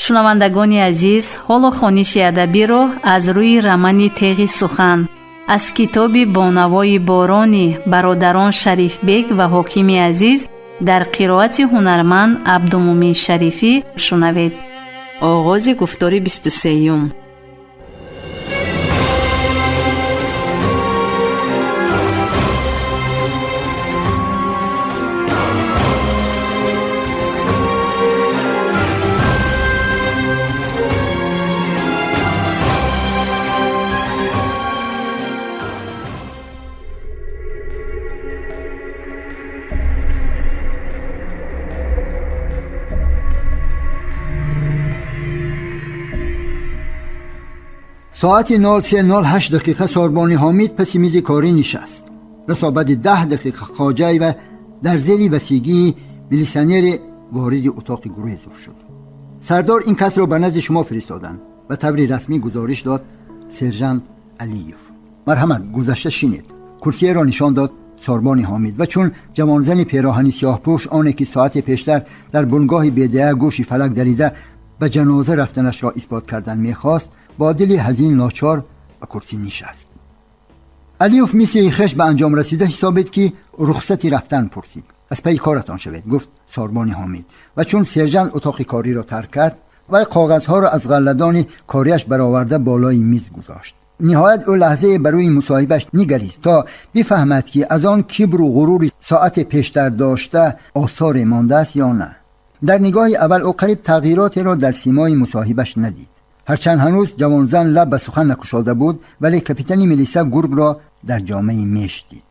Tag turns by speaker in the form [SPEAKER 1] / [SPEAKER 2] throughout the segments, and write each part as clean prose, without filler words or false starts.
[SPEAKER 1] Шунавандагони азиз, ҳоло хониши адабиро аз рӯи романи Теғи сухан аз китоби Бо навои борони бародарон Шарифбек ва Ҳокими Азиз дар қироати ҳунарманд Абдумӯмин Шарифӣ шунавед. Оғози гуфтори 23-юм.
[SPEAKER 2] Соати 03:08 дақиқа Сорбони Ҳомид паси мизи корӣ нишаст. Расо баъди 10 дақиқа Хоҷаева дар зери васигии милисионери вориди утоқи Гурезов шуд. Сардор ин касро ба назди шумо фиристоданд. Ба таври расмӣ гузориш дод сержант Алиев. Марҳамат, гузашта шинед. Курсиеро нишон дод Сорбони Ҳомид ва чун ҷавонзани пероҳани сиёҳпӯш, оне ки соате пештар дар бунгоҳи бедеа гӯши фалак дарида ба ҷаноза рафтанашро исбот кардан мехост, бо дили ҳазин ночор ба курсӣ нишаст. Алиев миссияи хеш ба анҷом расида ҳисобид ки рухсати рафтан пурсид. Аз пайи коратон шавед, гуфт Сорбони Ҳомид ва чун сержант утоқи кориро тарк кард, вай коғазҳоро аз ғалладони кориаш бароварда болои миз гузошт. Ниҳоят ӯ лаҳзае ба рӯи мусоҳибаш нигарист то бифаҳмад ки аз он кибру ғурури соате пештар дошта осоре мондааст ё на. Дар нигоҳи аввал ӯ қариб тағйиротеро дар симои мусоҳибаш надид. Ҳарчанд ҳанӯз ҷавонзан лаб ба сухан накушода буд, вале капитани милиса гургро дар ҷомаи меш дид.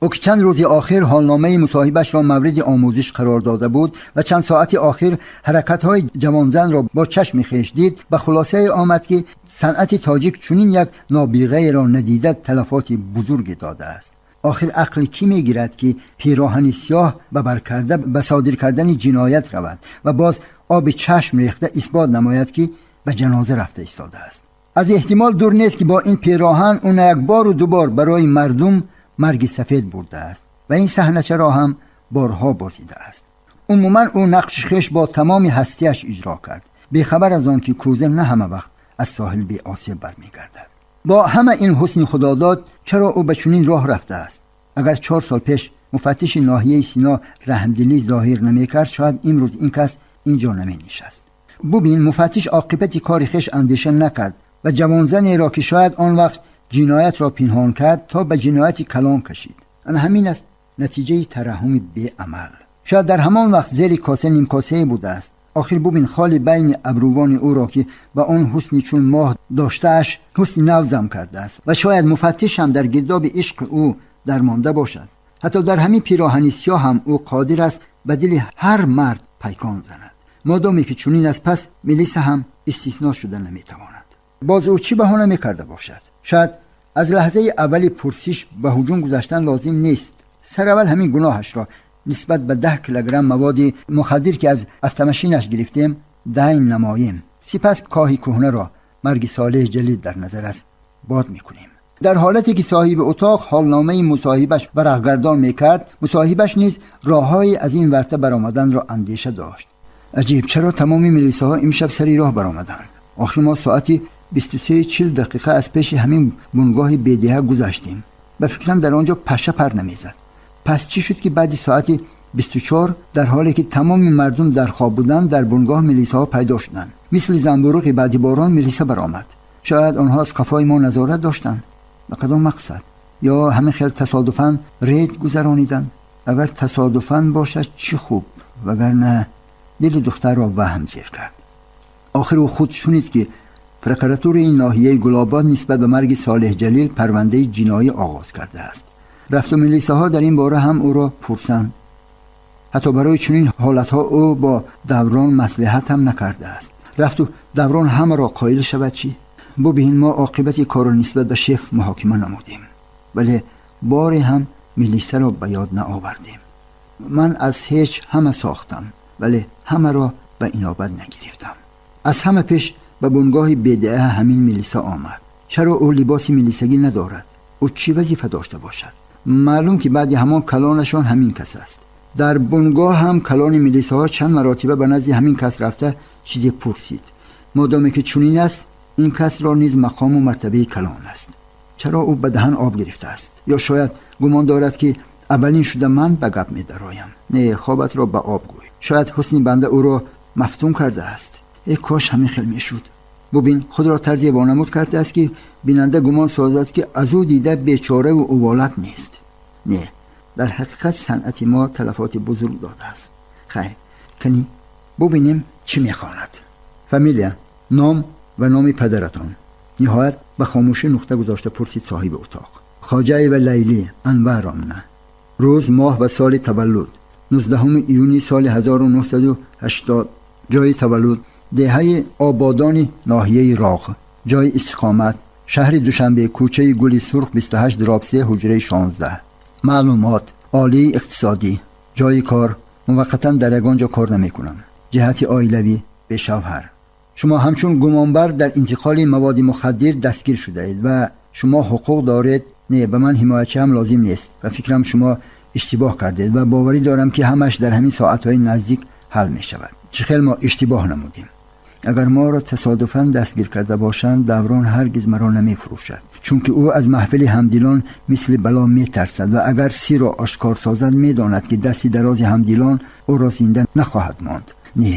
[SPEAKER 2] Ӯ ки чанд рӯзи охир ҳолномаи мусоҳибашро мавриди омӯзиш қарор дода буд ва чанд соати охир ҳаракатҳои ҷавонзанро бо чашми хеш дид, ба хулосае омад ки санъати тоҷик чунин як нобиғаеро надида талафоти бузурге додааст. Охир ақли кӣ мегирад ки пироҳани сиёҳ ба бар карда ба содир кардани ҷиноят равад ва боз оби чашм рехта исбот намояд ки ба ҷаноза рафта истодааст. Аз эҳтимол дур нест ки бо ин пироҳан ӯ на як бору ду бор барои мардум марги сафед бурдааст ва ин саҳначаро ҳам борҳо бозидааст. Умуман ӯ нақши хеш бо тамоми ҳастиаш иҷро кард, бехабар аз он ки кӯза на ҳама вақт аз соҳил беосеб бармегардад. Бо ҳама ин ҳусни худодод чаро ӯ ба чунин роҳ рафтааст? Агар 4 сол пеш муфаттиши ноҳияи Сино раҳмдилӣ зоҳир намекард, шояд имрӯз ин кас инҷо наменишаст. Бубин, муфаттиш оқибати кори хеш андеша накард ва ҷавонзанеро ки шояд он вақт ҷиноятро пинҳон кард, то ба ҷинояти калон кашид. Ана ҳамин аст натиҷаи тараҳҳуми беамал. Шояд дар ҳамон вақт зери коса нимкосае будааст. Охир бубин холи байни абрувони ӯро ки ба он ҳусни чун моҳ доштааш ҳусни нав зам кардааст ва шояд муфаттиш ҳам дар гирдоби ишқи ӯ дармонда бошад. Ҳатто дар ҳамин пироҳани сиёҳ ҳам ӯ қодир аст ба дили ҳар мард пайкон занад. Модоме ки чунин аст, пас милиса ҳам истисно шуда наметавонад. Боз ӯ чӣ баҳона мекарда бошад? Шояд аз лаҳзаи аввали пурсиш ба ҳуҷум гузаштан лозим нест. Сараввал ҳамин гуноҳашро нисбат ба 10 килограмм маводи мухаддир ки аз автомашинаш гирифтем дайн намоем. Сипас коҳи кӯҳнаро марги Солеҳ Ҷалил дар назар аст бод мекунем. Дар ҳолате ки соҳиби утоқ ҳолномаи мусоҳибаш варақгардон мекард, мусоҳибаш низ роҳҳое аз ин варта баромаданро андеша дошт. Аҷиб, чаро тамоми милисаҳо имшаб сари роҳ баромаданд? Охир мо соати 23:40 аз пеши ҳамин бунгоҳи бедиҳа гузаштем. Ба фикрам дар он ҷо паша пар намезад. Пас чӣ шуд ки баъди соати 24 дар ҳоле ки тамоми мардум дар хоб буданд, дар бунгоҳ милисаҳо пайдо шуданд? Мисли занбуруғи баъди борон милиса баромад. Шояд онҳо аз қафои мо назорат доштанд. Ба кадом мақсад? Ё ҳамин хел тасодуфан рейд гузарониданд? Агар тасодуфан бошад чӣ хуб, вагарна дили духтарро ваҳм зер кард. Охир ӯ худ шунид ки прокуратураи ноҳияи Гулобод нисбат ба марги Солеҳ Ҷалил парвандаи ҷиноӣ оғоз кардааст. Рафту милисаҳо дар ин бора ҳам ӯро пурсанд. Ҳатто барои чунин ҳолатҳо ӯ бо Даврон маслиҳат ҳам накардааст. Рафту Даврон ҳамаро қоил шавад чӣ? Бубин, мо оқибати корро нисбат ба шеф муҳокима намудем, вале боре ҳам милисаро ба ёд наовардем. Ман аз ҳеҷ ҳама сохтам, вале ҳамаро ба инобат нагирифтам. Аз ҳама пеш ба бунгоҳи бедеа ҳамин милиса омад. Чаро ӯ либоси милисагӣ надорад? Ӯ чӣ вазифа дошта бошад? Маълум ки баъди ҳамон калонашон ҳамин кас аст. Дар бунгоҳ ҳам калони милисаҳо чанд маротиба ба назди ҳамин кас рафта чизе пурсид. Модоме ки чунин аст, ин кас ро низ мақому мартабаи калон аст. Чаро ӯ ба даҳан об гирифтааст? Ё шояд гумон дорад, ки аввалин шуда ман ба гап медароям? Не, хобатро ба об гӯй. Шояд ҳусни банда ӯро мафтун кардааст. Э кош ҳамин хел мешуд. Бубин, худро тарзе вонамуд кардааст, ки бинанда гумон созад, ки аз ӯ дида бечораву уволак нест. Не, дар ҳақиқат санъати мо талафоти бузург додааст. Хайр, кани бубинем, чӣ мехонад. Фамилия, ном ва номи падаратон? Ниҳоят ба хомӯшӣ нуқта гузошта пурсид соҳиби утоқ. Хоҷаева Лайлӣ Анваровна. Рӯз, моҳ ва соли таваллуд? 19 июни соли 1980. Ҷои таваллуд? Деҳаи Ободони ноҳияи Роғ. Ҷои истиқомат? Шаҳри Душанбе, кӯчаи Гули Сурх, 28/3, ҳуҷраи 16. Маълумот? Олии иқтисодӣ. Ҷои кор? Муваққатан дар ягон ҷо кор намекунам. Ҷиҳати оилавӣ? Бешавҳар. Шумо ҳамчун гумонбар дар интиқоли маводи мухаддир дастгир шудаед ва шумо ҳуқуқ доред. Не, ба ман ҳимоятчӣ ҳам лозим нест. Ба фикрам, шумо иштибоҳ кардед ва боварӣ дорам, ки ҳамаш дар ҳамин соатҳои наздик ҳал мешавад. Чӣ хел мо иштибоҳ намудем? Агар моро тасодуфан дастгир карда бошанд, Даврон ҳаргиз маро намефурӯшад, чунки ӯ аз маҳфили ҳамдилон мисли бало метарсад ва агар сирро ошкор созад, медонад, ки дасти дарози ҳамдилон ӯро зинда нахоҳад монд. Не,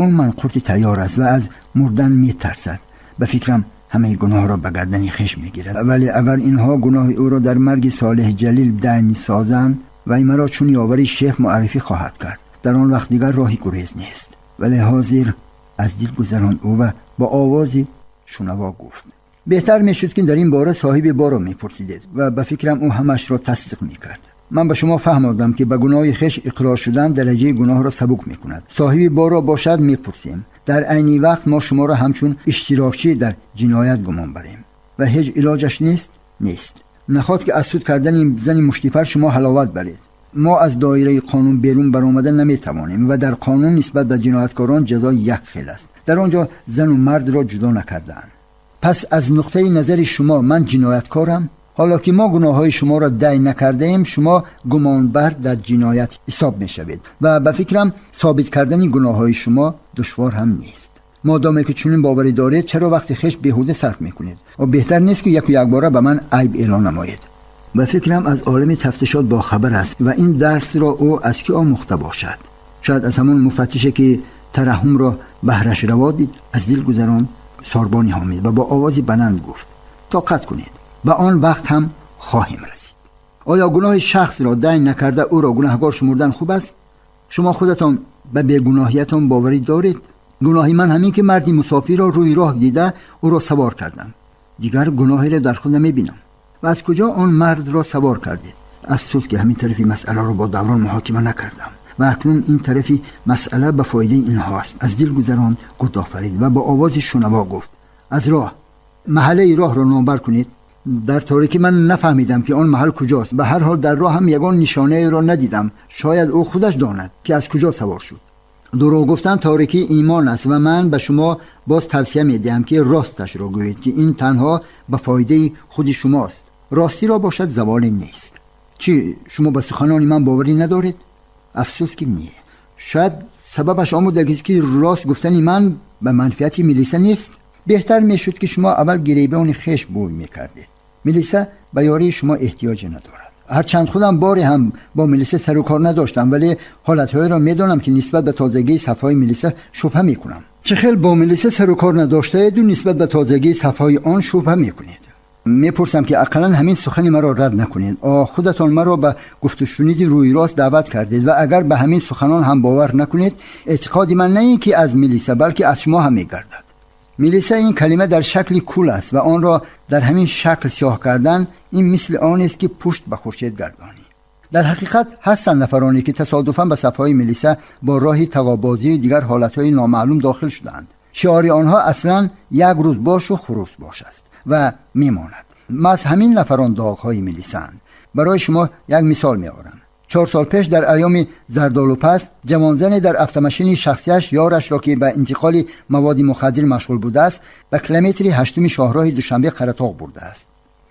[SPEAKER 2] ӯ манқурти тайёр аст ва аз мурдан метарсад. Ба фикрам, ҳамаи гуноҳро ба гардани хеш мегирад. Вале агар инҳо гуноҳи ӯро дар марги Солеҳ Ҷалил дайн созанд, вай маро чун ёвари шеф муаррифӣ хоҳад кард. Дар он вақт дигар роҳи гурез нест. Вале ҳозир, аз дил гузаронд ӯ ва бо овози шунаво гуфт: беҳтар мешуд, ки дар ин бора соҳиби борро мепурсидед ва ба фикрам, ӯ ҳамашро тасдиқ мекард. Ман ба шумо фаҳмондам, ки ба гуноҳи хеш иқрор шудан дараҷаи гуноҳро сабук мекунад. Соҳиби борро бошад мепурсем. Дар айни вақт мо шуморо ҳамчун иштирокчӣ дар ҷиноят гумон барем ва ҳеҷ илоҷаш нест? Нест. Нахоҳад, ки аз суд кардани зани муштипар шумо ҳаловат баред. Мо аз доираи қонун берун баромада наметавонем ва дар қонун нисбат ба ҷинояткорон ҷазо як хел аст. Дар он ҷо зану мардро ҷудо накардаанд. Пас аз нуқтаи назари шумо ман ҷинояткорам? Ҳоло ки мо гуноҳҳои шуморо дай накардаем, шумо гумонбар дар ҷиноят ҳисоб мешавед ва ба фикрам, собит кардани гуноҳҳои шумо душвор ҳам нест. Модоме ки чунин боварӣ доред, чаро вақти хеш беҳуда сарф мекунед? О, беҳтар нест, ки яку якбора ба ман айб эълон намоед? Ба фикрам, аз олами тафтишот бохабар аст ва ин дарсро ӯ аз кӣ омӯхта бошад? Шояд аз ҳамон муфаттише, ки тараҳҳумро баҳраш раво дид, аз дил гузаронд сорбони Ҳомид ва бо овози баланд гуфт: тоқат кунед, ба он вақт ҳам хоҳем расид. Оё гуноҳи шахсро дайн накарда ӯро гунаҳгор шумурдан хуб аст? Шумо худатон ба бегуноҳиятон боварӣ доред? Гуноҳи ман ҳамин, ки марди мусофирро рӯи роҳ дида ӯро савор кардам. Дигар гуноҳеро дар худ намебинам. Ва аз куҷо он мардро савор кардед? Афсӯс, ки ҳамин тарафи масъаларо бо Даврон муҳокима накардам ва акнун ин тарафи масъала ба фоидаи инҳост, аз дил гузаронд Гурдофарид ва бо овози шунаво гуфт: аз роҳ, маҳаллаи роҳро номбар кунед. Дар торикӣ ман нафаҳмидам, ки он маҳал куҷост. Ба ҳар ҳол, дар роҳ ҳам ягон нишонаеро надидам. Шояд ӯ худаш донад, ки аз куҷо савор шуд. Дурӯғ гуфтан торикии имон аст ва ман ба шумо боз тавсия медиҳам, ки росташро гӯед, ки ин танҳо ба фоидаи худи шумост. Ростиро бошад заволе нест. Чӣ, шумо ба суханони ман боварӣ надоред? Афсӯс, ки не. Шояд сабабаш он будагист, ки рост гуфтани ман ба манфиати милиса нест. Беҳтар мешуд, ки шумо аввал гиребони хеш бӯй мекардед. Милиса ба ёрии шумо эҳтиёҷе надорад. Ҳарчанд худам боре ҳам бо милиса сару кор надоштам, вале ҳолатҳоеро медонам, ки нисбат ба тозагии сафҳои милиса шубҳа мекунам. Чӣ хел бо милиса сару кор надоштаеду нисбат ба тозагии сафҳои он шубҳа мекунед? Мепурсам, ки ақаллан ҳамин сухани маро рад накунед. О, худатон маро ба гуфтушуниди рӯйрост даъват кардед ва агар ба ҳамин суханон ҳам бовар накунед, эътиқоди ман на ин ки аз милиса, балки аз шумо ҳам мегардад. Милиса ин калима дар шакли кул аст ва онро дар ҳамин шакл сиёҳ кардан ин мисли онест, ки пушт ба хуршед гардонӣ. Дар ҳақиқат ҳастанд нафароне, ки тасодуфан ба сафҳои милиса бо роҳи тағобозию дигар ҳолатҳои номаълум дохил шудаанд. Шиори онҳо аслан «Як рӯз бошу хурӯс бош» аст ва мемонад. Маҳз ҳамин нафарон доғҳои милисаанд. Барои шумо як мисол меорам. 4 сол пеш, дар айёми зардолупаз, ҷавонзане дар автомашини шахсияш ёрашро, ки ба интиқоли маводи мухаддир машғул будааст, ба километри ҳаштуми шоҳроҳи Душанбе Қаратоғ бурдааст.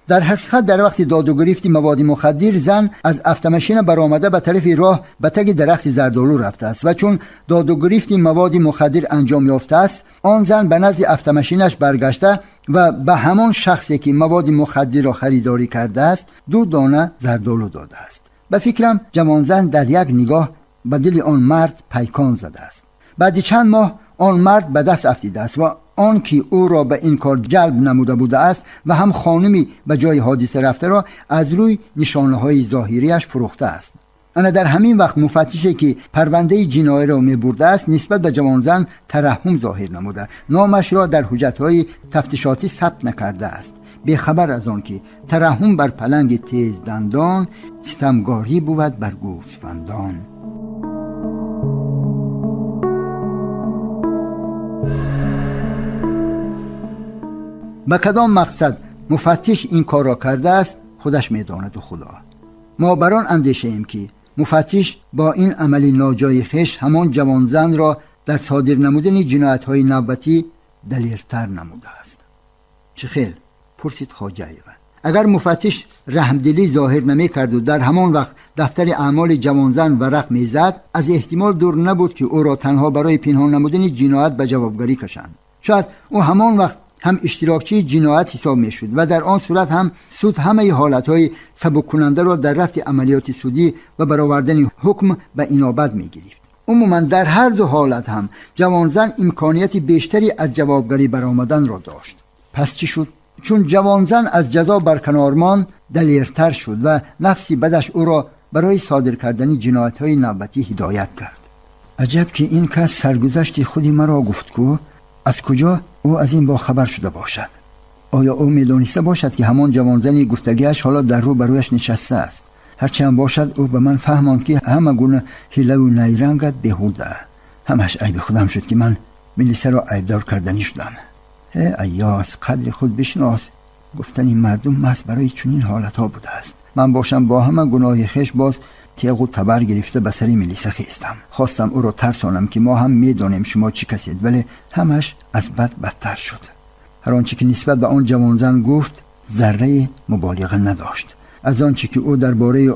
[SPEAKER 2] Дар ҳақиқат дар вақти доду гирифти маводи мухаддир зан аз автомашина баромада ба тарафи роҳ ба таги дарахти зардолу рафтааст ва чун доду гирифти маводи мухаддир анҷом ёфтааст, он зан ба назди автомашинаш баргашта ва ба ҳамон шахсе ки маводи мухаддирро харидорӣ кардааст 2 дона зардолу додааст. Ба фикрам ҷавонзан дар як нигоҳ ба дили он мард пайкон задааст. Баъди чанд моҳ он мард ба даст афтидааст ва он ки ӯро ба ин кор ҷалб намуда будааст ва ҳам хонуми ба ҷои ҳодиса рафтаро аз рӯи нишонаҳои зоҳирияш фурӯхтааст. Ана дар ҳамин вақт муфаттише ки парвандаи ҷиноиро мебурдааст нисбат ба ҷавонзан тараҳҳум зоҳир намуда, номашро дар ҳуҷҷатҳои тафтишотӣ сабт накардааст, бехабар аз он ки тараҳҳум бар паланги тездандон ситамгорӣ бувад бар гӯсфандон. Ба кадом мақсад муфаттиш ин корро кардааст, худаш медонаду Худо. Мо бар он андешаем ки муфаттиш бо ин амали ноҷои хеш ҳамон ҷавонзанро дар содир намудани ҷиноятҳои навбатӣ далертар намудааст. Чӣ хел? Пурсид Хоҷаева. Агар муфаттиш раҳмдилӣ зоҳир намекарду дар ҳамон вақт дафтари аъмоли ҷавонзан варақ мезад, аз эҳтимол дур набуд ки ӯро танҳо барои пинҳон намудани ҷиноят ба ҷавобгарӣ кашанд. Шояд ӯ ҳамон вақт ҳам иштирокчии ҷиноят ҳисоб мешуд ва дар он сурат ҳам суд ҳамаи ҳолатҳои сабуккунандаро дар рафти амалиёти судӣ ва баровардани ҳукм ба инобат мегирифт. Умуман дар ҳар ду ҳолат ҳам ҷавонзан имконияти бештаре аз ҷавобгарӣ баромаданро дошт. Пас чӣ шуд? Чун ҷавонзан аз ҷазо барканор монд, далертар шуд ва нафси бадаш ӯро барои содир кардани ҷиноятҳои навбатӣ ҳидоят кард. Аҷаб ки ин кас саргузашти худи маро гуфт ку аз куҷо ӯ аз ин бохабар шуда бошад? Оё ӯ медониста бошад ки ҳамон ҷавонзани гуфтагиаш ҳоло дар рӯ барояш нишастааст? Ҳарчанд бошад ӯ ба ман фаҳмонд ки ҳама гуна ҳилаву найрангат беҳуда. Ҳамаш айби худам шуд ки ман милисаро айбдор карданӣ шудам. Ҳе айёс, қадри худ бишнос. Гуфтани мардум маҳз барои чунин ҳолатҳо будааст. Ман бошам бо ҳама гуноҳи хеш боз теғу табар гирифта ба сари милиса хестам. Хостам ӯро тарсонам ки мо ҳам медонем шумо чӣ касед, вале ҳамаш аз бад бадтар шуд. Ҳар он чӣ ки нисбат ба он ҷавонзан гуфт зарраи муболиға надошт. Аз он чӣ ки ӯ дар бораи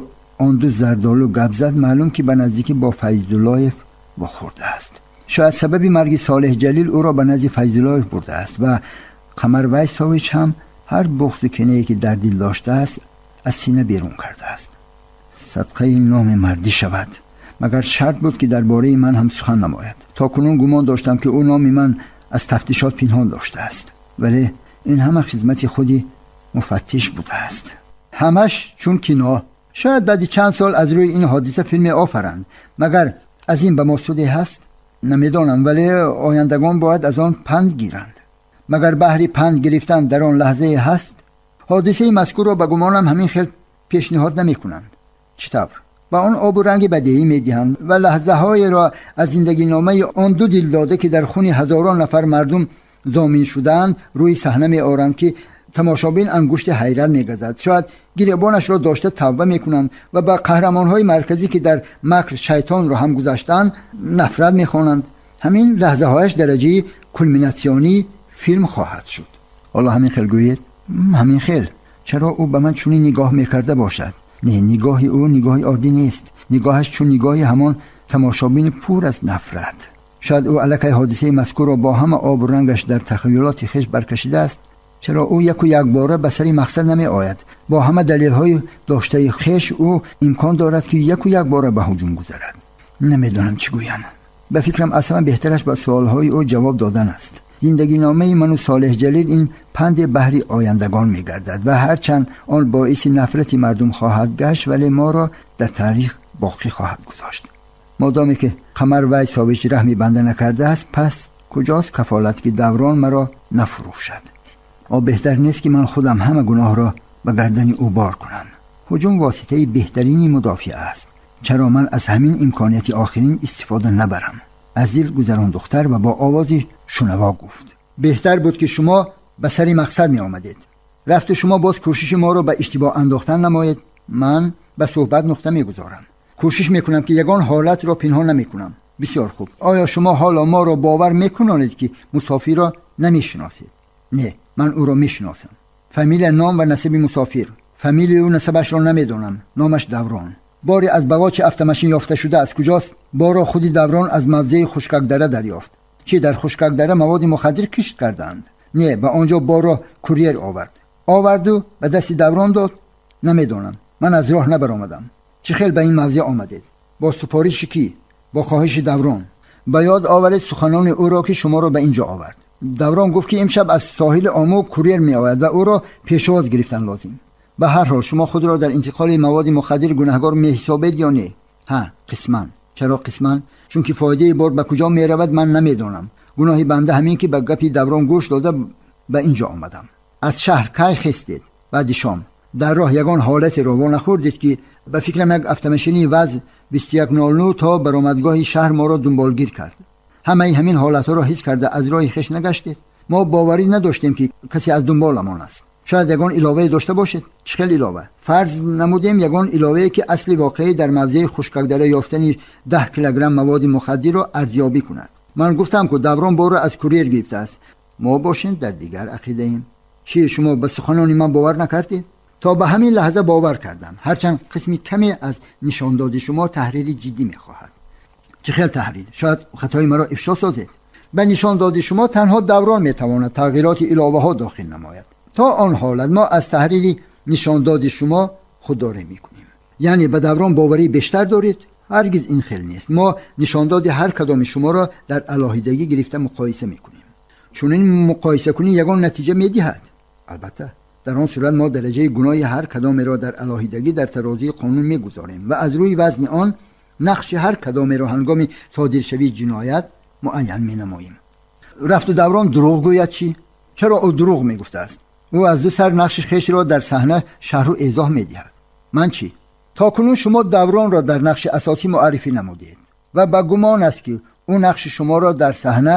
[SPEAKER 2] он ду зардолу гап зад, маълум ки ба наздикӣ бо Файзуллоев вохӯрдааст. Шояд сабаби марги Солеҳ Ҷалил ӯро ба назди Файзуллоев бурдааст ва Қамар Вайсович ҳам ҳар буғзу кинае ки дар дил доштааст аз сина берун кардааст. Садқаи номи мардӣ шавад. Магар шарт буд ки дар бораи ман ҳам сухан намояд. То кунун гумон доштам ки ӯ номи ман аз тафтишот пинҳон доштааст, вале ин ҳама хизмати худи муфаттиш будааст. Ҳамаш чун кино. Шояд баъди чанд сол аз рӯи ин ҳодиса филме офаранд. Магар аз ин ба мо суде ҳаст? Намедонам, вале ояндагон бояд аз он панд гиранд. Магар баҳри панд гирифтан дар он лаҳзае ҳаст? Ҳодисаи мазкурро ба гумонам ҳамин хел пешниҳод намекунанд. Чӣ тавр? Ба он обу ранги бадеӣ медиҳанд ва лаҳзаҳоеро аз зиндагиномаи он ду дилдода ки дар хуни ҳазорон нафар мардум зомин шудаанд рӯи саҳна меоранд ки тамошобин ангушти ҳайрат мегазад. Шояд гиребонашро дошта тавба мекунанд ва ба қаҳрамонҳои марказӣ ки дар макр шайтонро ҳам гузаштаанд нафрат мехонанд. Ҳамин лаҳзаҳояш дараҷаи кулминатсионии филм хоҳад шуд. Ҳоло ҳамин хел гӯед? Ҳамин хел. Чаро ӯ ба ман чунин нигоҳ мекарда бошад? Не, нигоҳи ӯ нигоҳи оддӣ нест. Нигоҳаш чун нигоҳи ҳамон тамошобини пур аз нафрат. Шояд ӯ аллакай ҳодисаи мазкурро бо ҳама обу рангаш дар тахайюлоти хеш баркашидааст. Чаро ӯ яку якбора ба сари мақсад намеояд? Бо ҳама далелҳои доштаи хеш ӯ имкон дорад ки яку якбора ба ҳуҷум гузарад. Намедонам чӣ гӯям. Ба фикрам аз ҳама беҳтараш ба суолҳои ӯ ҷавоб додан аст. Зиндагиномаи ману Солеҳ Ҷалил ин панди баҳри ояндагон мегардад ва ҳарчанд он боиси нафрати мардум хоҳад гашт, вале моро дар таърих боқӣ хоҳад гузошт. Модоме ки Қамар Вайсович раҳми банда накардааст, пас куҷост кафолат ки даврон маро нафурӯшад? О беҳтар нест ки ман худам ҳама гуноҳро ба гардани ӯ бор кунам. Ҳуҷум воситаи беҳтарини мудофиа аст. Чаро ман аз ҳамин имконияти охирин истифода набарам? Аз дил гузарон духтар ва бо овози шунаво гуфт: беҳтар буд ки шумо ба сари мақсад меомадед. Рафту шумо боз кӯшиши моро ба иштибоҳ андохтан намоед. Ман ба суҳбат нуқта мегузорам. Кӯшиш мекунам ки ягон ҳолатро пинҳон намекунам. Бисёр хуб. Оё шумо ҳоло моро бовар мекунонед ки мусофирро намешиносед? Не, ман ӯро мешиносам. Фамилия, ном ва насаби мусофир. Фамилияю насабашро намедонам. Номаш Даврон. Боре аз бағочи автомашин ёфта шуда аз куҷост? Борро худи Даврон аз мавзеи Хушкакдара дарёфт. Чӣ, дар Хушкакдара маводи мухаддир кишт карданд? Не, ба он ҷо борро курьер овард. Оварду ба дасти Даврон дод? Намедонам. Ман аз роҳ набаромадам. Чӣ хел ба ин мавзеъ омадед? Бо супориши кӣ? Бо хоҳиши Даврон. Ба ёд оваред суханони ӯро, ки шуморо ба ин ҷо овард. Даврон гуфт, ки имшаб аз соҳили Омӯ курьер меояд ва ӯро пешвоз гирифтан лозим. Ба ҳар ҳол, шумо худро дар интиқоли маводи мухаддир гунаҳгор меҳисобед ё не? Ҳа, қисман. Чаро қисман? Чунки фоидаи бор ба куҷо меравад, ман намедонам. Гуноҳи банда ҳамин, ки ба гапи Даврон гӯш дода ба ин ҷо омадам. Аз шаҳр кай хестед? Баъди шом. Дар роҳ ягон ҳолатеро вонахӯрдед, ки ба фикрам як автомашини ВАЗ 2109 то баромадгоҳи шаҳр моро дунболгир кард? Ҳамаи ҳамин ҳолатҳоро ҳис карда аз роҳи хеш нагаштед? Мо боварӣ надоштем, ки касе аз дунболамон аст. Шояд ягон иловае дошта бошед? Чӣ хел илова? Фарз намудем, ягон иловае, ки асли воқеӣ дар мавзеи Хушкакдара ёфтани 10 килограмм маводи мухаддирро арзёбӣ кунад. Ман гуфтам, ку Даврон борро аз курьер гирифтааст. Мо бошем, дар дигар ақидаем. Чӣ, шумо ба суханони ман бовар накардед? То ба ҳамин лаҳза бовар кардам, ҳарчанд қисми каме аз нишондоди шумо таҳрири ҷиддӣ мехоҳад. Чӣ хел таҳрир? Шояд хатои маро ифшо созед. Ба нишондоди шумо танҳо Даврон метавонад тағйироти иловаҳо дохил намояд. То он ҳолат мо аз таҳрири нишондоди шумо худдорӣ мекунем. Яъне ба Даврон боварӣ бештар доред? Ҳаргиз ин хел нест. Мо нишондоди ҳар кадоми шуморо дар алоҳидагӣ гирифта муқоиса мекунем. Чунин муқоисакунӣ ягон натиҷа медиҳад? Албатта. Дар он сурат мо дараҷаи гуноҳи ҳар кадомеро дар алоҳидагӣ дар тарозии қонун мегузорем ва аз рӯи вазни он нақши ҳар кадомеро ҳангоми содиршавии ҷиноят муайян менамоем. Рафту Даврон дурӯғ гӯяд чӣ? Чаро ӯ дурӯғ мегуфтааст? Ӯ аз ду сар нақши хешро дар саҳна шарҳу эзоҳ медиҳад. Ман чӣ? То кунун шумо Давронро дар нақши асосӣ муаррифӣ намудед ва ба гумон аст, ки ӯ нақши шуморо дар саҳна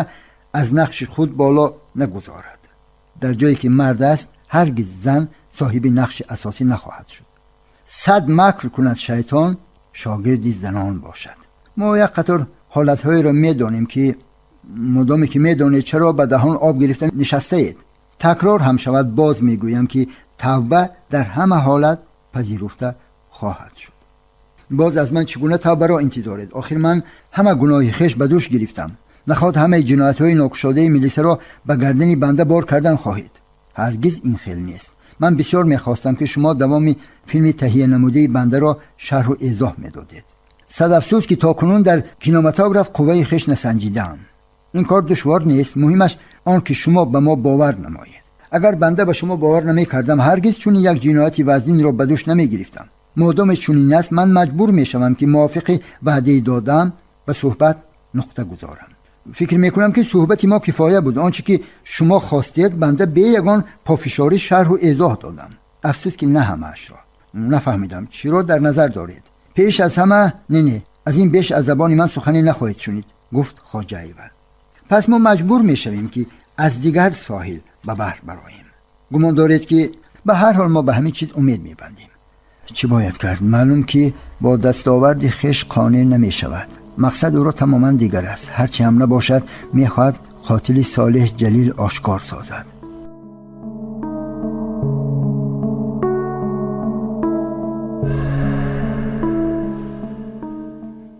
[SPEAKER 2] аз нақши худ боло нагузорад. Дар ҷое ки мард аст, ҳаргиз зан соҳиби нақши асосӣ нахоҳад шуд. Сад макр кунад шайтон, шогирди занон бошад. Мо як қатор ҳолатҳоеро медонем, ки модоме ки медонед, чаро ба даҳон об гирифта нишастаед? Такрор ҳам шавад, боз мегӯям, ки тавба дар ҳама ҳолат пазируфта хоҳад шуд. Боз аз ман чӣ гуна тавбаро интизоред? Охир ман ҳама гуноҳи хеш ба дӯш гирифтам. Нахоҳад ҳамаи ҷиноятҳои нокушодаи милисаро ба гардани банда бор кардан хоҳед? Ҳаргиз ин хел нест. Ман бисёр мехостам, ки шумо давоми филми таҳия намудаи бандаро шарҳу эзоҳ медодед. Сад афсӯс, ки то кунун дар кинематограф қувваи хеш насанҷидаам. Ин кор душвор нест. Муҳимаш он, ки шумо ба мо бовар намоед. Агар банда ба шумо бовар намекардам, ҳаргиз чунин як ҷинояти вазнинро ба дӯш намегирифтам. Модоме чунин аст, ман маҷбур мешавам, ки мувофиқи ваъдаи додаам ба суҳбат нуқта гузорам. Фикр мекунам, ки суҳбати мо кифоя буд. Он чӣ ки шумо хостед, банда бе ягон пофишорӣ шарҳу эзоҳ додам. Афсӯс, ки на ҳамаашро. Нафаҳмидам, чиро дар назар доред? Пеш аз ҳама, не, не, аз ин беш аз забони ман сухане нахоҳед шунид, гуфт Хоҷаева. Пас мо маҷбур мешавем, ки аз дигар соҳил ба баҳр бароем. Гумон доред, ки ба ҳар ҳол мо ба ҳамин чиз умед мебандем. Чӣ бояд кард? Маълум, ки бо дастоварди хеш қонеъ намешавад. Мақсад ӯро тамоман дигар аст. Ҳарчи ҳам набошад, мехоҳад қотили Солеҳ Ҷалил ошкор созад.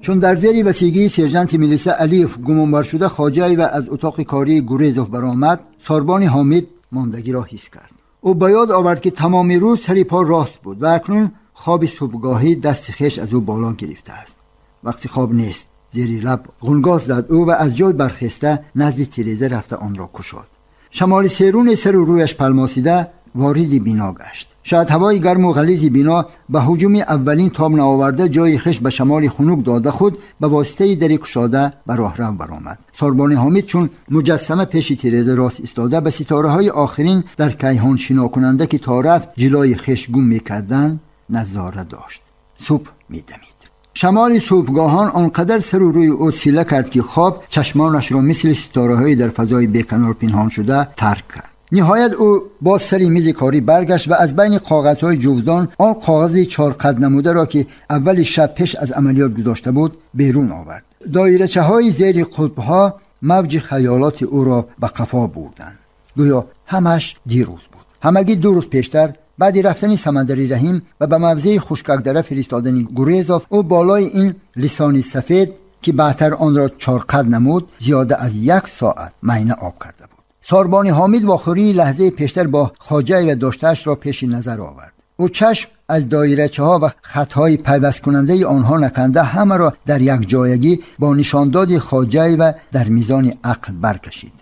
[SPEAKER 2] Чун дар зери васигии сержанти милиса Алиев гумонбаршуда Хоҷаева аз утоқи кории Гурезов баромад, сорбони Ҳомид мондагиро ҳис кард. Ӯ ба ёд овард, ки тамоми рӯз сари по рост буд ва акнун хоби субҳгоҳӣ дасти хеш аз ӯ боло гирифтааст. Вақти хоб нест, зери лаб ғунгоз зад ӯ ва аз ҷой бархеста назди тиреза рафта онро кушод. Шамоли серуне сару рӯяш палмосида вориди бино гашт. Шояд ҳавои гарму ғализи бино ба ҳуҷуми аввалин тоб наоварда, ҷои хеш ба шамоли хунук дода, худ ба воситаи дари кушода ба роҳрав баромад. Сорбони Ҳомид чун муҷассама пеши тиреза рост истода, ба ситораҳои охирин дар кайҳон шинокунанда, ки то рафт ҷилои хеш гум мекарданд, назора дошт. Субҳ медамид. Шамоли субҳгоҳон он қадар сару рӯи ӯ сила кард, ки хоб чашмонашро мисли ситораҳои дар фазои беканор пинҳон шуда тарк кард. Ниҳоят ӯ боз сари мизи корӣ баргашт ва аз байни коғазҳои ҷувздон он коғази чорқад намударо, ки аввали шаб пеш аз амалиёт гузошта буд, берун овард. Доирачаҳои зери қутбҳо мавҷи хаёлоти ӯро ба қафо бурданд. Гӯё ҳамаш дирӯз буд. Ҳамагӣ 2 рӯз пештар баъди рафтани Самандари Раҳим ва ба мавзеи Хушкакдара фиристодани Гурезов, ӯ болои ин лисони сафед ки баъдтар онро чорқад намуд, зиёда аз 1 соат майна об карда буд. Сорбони Ҳомид вохӯрии лаҳзаи пештар бо Хоҷаева доштаашро пеши назар овард. Ӯ чашм аз доирачаҳо ва хатҳои пайвасткунандаи онҳо наканда ҳамаро дар якҷоягӣ бо нишондоди Хоҷаева дар мизони ақл баркашид.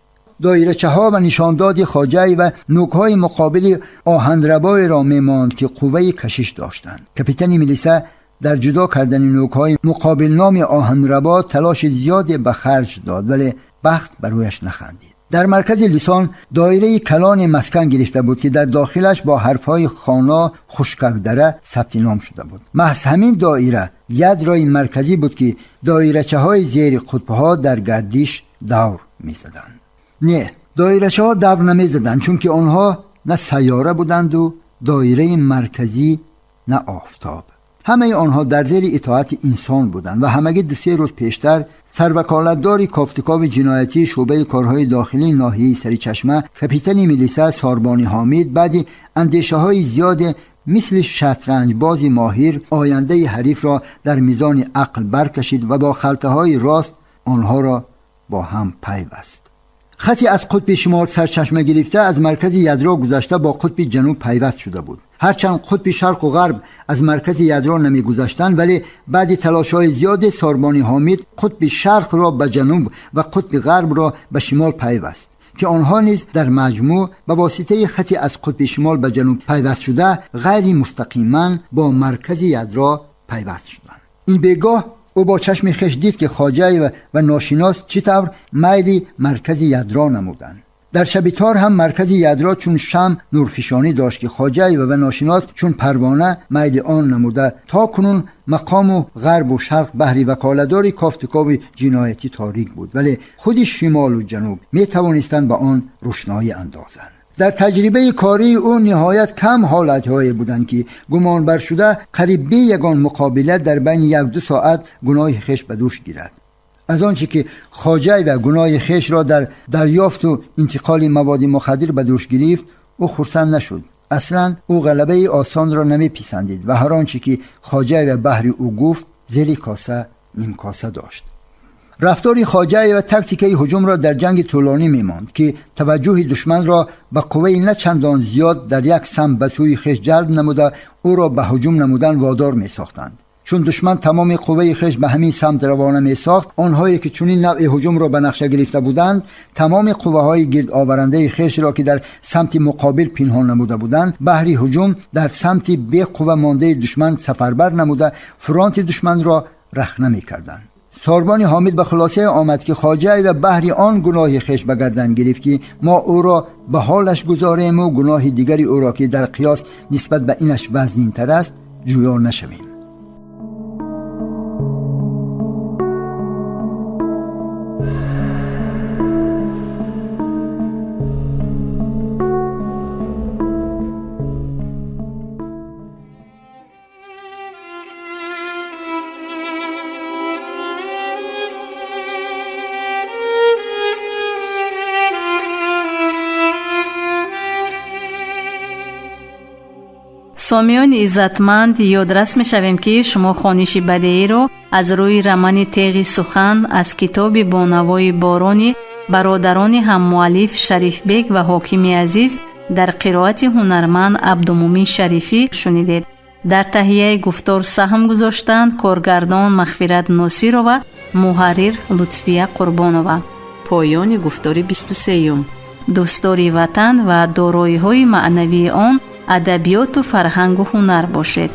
[SPEAKER 2] Доирачаҳо ва нишондоди Хоҷаева нӯкҳои муқобили оҳанрабоеро мемонд ки қувваи кашиш доштанд. Капитани милиса дар ҷудо кардани нӯкҳои муқобилноми оҳанрабо талоши зиёде ба харҷ дод, вале бахт ба рӯяш нахандид. Дар маркази лисон доираи калони маскан гирифта буд ки дар дохилаш бо ҳарфҳои хона Хушкакдара сабти ном шуда буд. Маҳз ҳамин доира ядрои марказӣ буд ки доирачаҳои зери қутбҳо дар гардиш давр мезаданд. Не, доирачаҳо давр намезаданд, чунки онҳо на сайёра буданду доираи марказӣ, на офтоб. Ҳамаи онҳо дар зери итоати инсон буданд ва ҳамагӣ 2-3 рӯз пештар сарваколатдори кофтукови ҷиноятӣ шӯъбаи корҳои дохилии ноҳияи Саричашма капитани милиса Сорбони Ҳомид баъди андешаҳои зиёде мисли шатранҷбози моҳир ояндаи ҳарифро дар мизони ақл баркашид ва бо халтаҳои рост онҳоро бо ҳам пайваст. Хати аз қутби шимол сарчашма гирифта аз маркази ядро гузашта бо қутби ҷануб пайваст шуда буд. Ҳарчанд қутби шарқу ғарб аз маркази ядро намегузаштанд, вале баъди талошҳои зиёде Сорбони Ҳомид қутби шарқро ба ҷануб ва қутби ғарбро ба шимол пайваст, ки онҳо низ дар маҷмӯъ ба воситаи хати аз қутби шимол ба ҷануб пайваст шуда ғайримустақиман бо маркази ядро пайваст шуданд. Ин бегоҳ ӯ бо чашми хеш дид ки Хоҷаева ва ношинос чӣ тавр майли маркази ядро намуданд. Дар шаби тор ҳам маркази ядро чун шам нурфишонӣ дошт ки Хоҷаева ва ношинос чун парвона майли он намуда то кунун мақому ғарбу шарқ баҳри ваколатдори кофтукови ҷиноятӣ торик буд, вале худи шимолу ҷануб метавонистанд ба он рӯшноӣ андозанд. Дар таҷрибаи кории ӯ ниҳоят кам ҳолатҳое буданд ки гумонбар шуда қариб бе ягон муқобилат дар байни 1-2 соат гуноҳи хеш ба дӯш гирад. Аз он чӣ ки Хоҷаева гуноҳи хешро дар дарёфту интиқоли маводи мухаддир ба дӯш гирифт, ӯ хурсанд нашуд. Аслан ӯ ғалабаи осонро намеписандид ва ҳар он чӣ ки Хоҷаева баҳри ӯ гуфт зери коса нимкоса дошт. Рафтори Хоҷаева тактикаи ҳуҷумро дар ҷанги тӯлонӣ мемонд ки таваҷҷӯҳи душманро ба қувваи на чандон зиёд дар як самт ба сӯи хеш ҷалб намуда ӯро ба ҳуҷум намудан водор месохтанд. Чун душман тамоми қувваи хеш ба ҳамин самт равона месохт, онҳое ки чунин навъи ҳуҷумро ба нақша гирифта буданд, тамоми қувваҳои гирдоварандаи хешро ки дар самти муқобил пинҳон намуда буданд, баҳри ҳуҷум дар самти беқувва мондаи душман сафарбар намуда фронти душманро рахна мекарданд. Сорбони Ҳомид ба хулосае омад ки Хоҷаева баҳри он гуноҳи хеш ба гардан гирифт ки мо ӯро ба ҳолаш гузорему гуноҳи дигари ӯро ки дар қиёс нисбат ба инаш вазнинтар аст ҷӯё нашавем.
[SPEAKER 1] Сомиёни иззатманд, ёдрас мешавем ки шумо хониши бадеиро аз рӯи романи Теғи сухан аз китоби Бонавои борони бародарони ҳаммуаллиф Шарифбек ва Ҳокими Азиз дар қироати ҳунарманд Абдумумин Шарифӣ шунидед. Дар таҳияи гуфтор саҳм гузоштанд коргардон Мағфират Носирова, муҳаррир Лутфия Қурбонова. Поёни гуфтори 23-юм. Дӯстдори ватан ва дороиҳои маънавии он адабиёту фарҳангу ҳунар бошед.